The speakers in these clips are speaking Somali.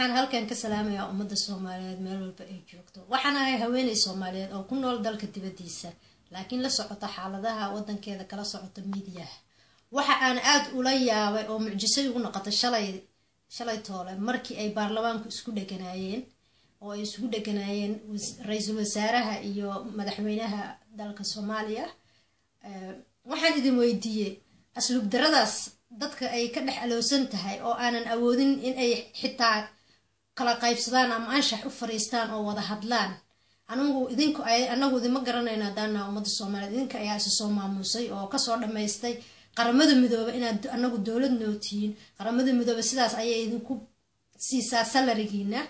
Waxaan halkan ka salaamayaa ummadda Soomaaliyeed meel walba ay joogto. Waxaan ahay haweeney Soomaaliyeed oo ku nool dalka dibaddiisa, laakiin la socota xaaladaha wadankeeda, kala socota miidiyaha. Waxa aan aada ula yaabay oo mucjiso igu noqotay shalay toole markii ay baarlamaanku isku dheganaayeen oo ay isugu dheganaayeen ra-iisul wasaaraha iyo madaxweynaha dalka Soomaaliya. Waxaan idin weydiiyey asluub daradaas dadka ay ka dhex alowsan tahay oo aanan awoodin in ay xitaa kala qaybsadaan ama anshax u fariistaan oo wada hadlaan. Anigu idinku anagu idinma garanayno haddaana ummadda Soomaaliyeed. Idinka ayaa isa soo maamuusay oo kasoo dhammaystay Qaramada Midoobe inaad anagu dowlad noo tihiin. Qaramada Midoobe sidaas ayay idinku siisaa salarigiina,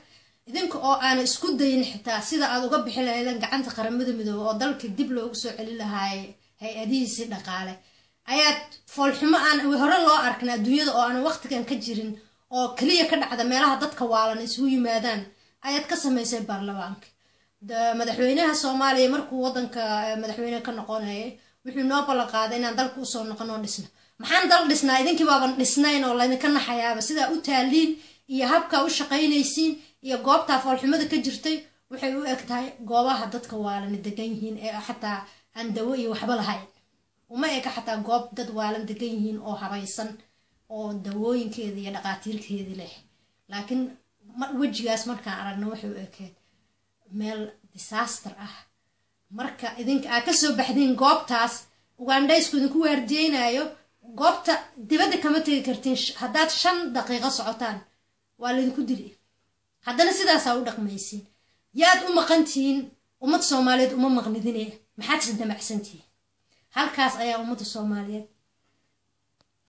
idinka oo aana isku dayin xitaa sida aad uga bixi lahaydeen gacanta Qaramada Midoobe oo dalka dib loogu soo celin lahaay hay-adihiisii dhaqaale. Ayaad foolxumo aan hore loo arkin adduunyada oo aan waqtigan ka jirin oo keliya ka dhacda meelaha dadka waalan isugu yimaadaan ayaad ka samaysay baarlamaanka. Madaxweynaha Soomaaliya markuu wadanka madaxweyne ka noqonayay wuxuu noo ballan qaaday inaan dalka usoo noqon oo dhisno. Maxaan dal dhisnaa? Idinkii baaban dhisnayn oo laydinka naxayaaba sidaa u taaliin iyo habkaa u shaqaynaysiin iyo goobtaa foolxumada ka jirtay. Waxay u eg tahay goobaha dadka waalan degan yihiin ee xataa aan dawo iyo waxba lahayn. Uma eka xataa goob dad waalan degan yihiin oo habaysan oo dawooyinkeeda iyo dhaqaatiirkeedii leh. Laakiin wejigaas markaan aragno waxay u ekeed meel disaster ah. Marka idinka aad kasoo baxdiin goobtaas, Ugandhaysku idinku waardiyeynayo, goobta dibadda kama tegi kartiin. Haddaad 5 daqiiqo socotaan waa laydinku dili. Haddana sidaasaa u dhaqmaysiin. Yaad u maqantihiin? Ummad Soomaaliyeed uma maqnidine, maxaad is damacsantihiin? Halkaas ayaa ummadda Soomaaliyeed